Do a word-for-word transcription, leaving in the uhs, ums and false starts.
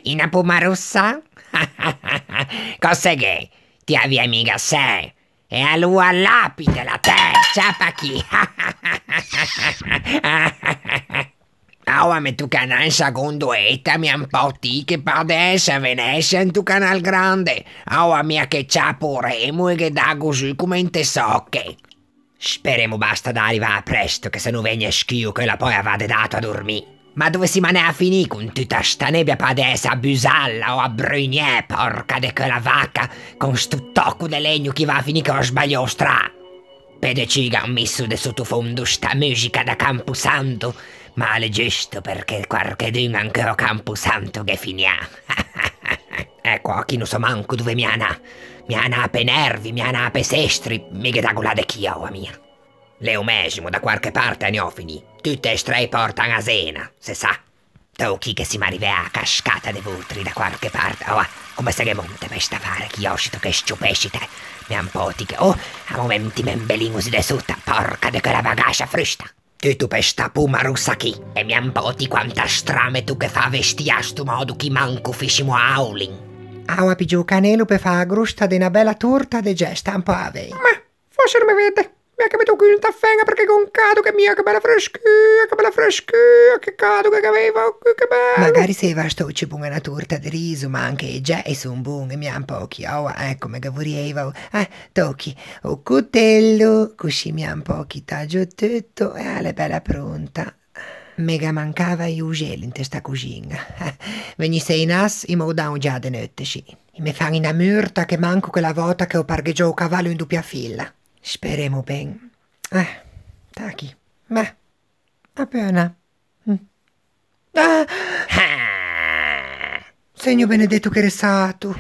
Unna poma rossa? Cöse gh'é? Ti aviæ miga sede? E aloa lapitela, tè, ciapa chì! Oua me toca anâ in sagon doeta, mia un pö ti, che par de ëse a Venezia into Canal Grande. Oua mia che ciapo o remo e ghe dago zu comme inte sòche. Speremo basta de rivâ presto, che se no vëgne scuo cheu là pö e vade dâto à dormî. Ma dove simo anæ à finî con tuta sta nebia, par de ëse a Busalla o a Brugnee, pòrca de cheula vaca, con sto tòco de legno chì va à finî che ò sbaliou strâ? Pe de ciù gh'an misso de sotofondo sta musica da camposanto, ma l'é giusto, perché quarchedun ancheu a camposanto ghe finià. Ecco, chì no sò manco dove mia anâ. Mia anâ pe nervi, mia anâ pe sestri, mi ghe dago là de chì, oua mia. L'é o mèsimo, da quarche parte anò à finî. Tute e stree e pòrtan a Zena, se sa. Tòchi che simo rivæ a-a cascata de Votri da quarche parte. Oua, comme se ghe monte pe st'afare chì, oscito che s-ciò pescite. Mia un pö ti che, oh, à momenti me imbelin cusì de sota, pòrca de cheula bagascia frusta. Tuto pe sta poma rossa chì. E mia un pö ti quanta strame me toche fâ vestî à sto mòdo chì, manco fissimo à Howling. Oua piggio o canelo pe fâ a grosta de na bela torta de gesta, un pö a vei. Ma, fòrse no me vede. Mia che me tocco un tafè, perché gh'ò un cado che mia, che bela frescua, che bela frescua, che cado che gh'aviæ, oh, che belo. Magari se va sto cibo na torta de riso, ma anche e gea e son bon-e, mia un pö chì, oua, ecco, me ghe vorriæ, eh, tòchi, o cotello, cusì mia un pö chì taggio tuto e a l'é bela pronta. Me ghe mancava i uxelli inte sta coxin-a. Vegnisse i nas, i me o dan za de neutte, sì. I me fan unna murta che manco chella vòta che ò pargheggiou o cavallo in dopia fila. Speremo ben. Eh, tachì. Ma, a peu anâ. Mm. Ah! Ah! Segno benedetto che ressato.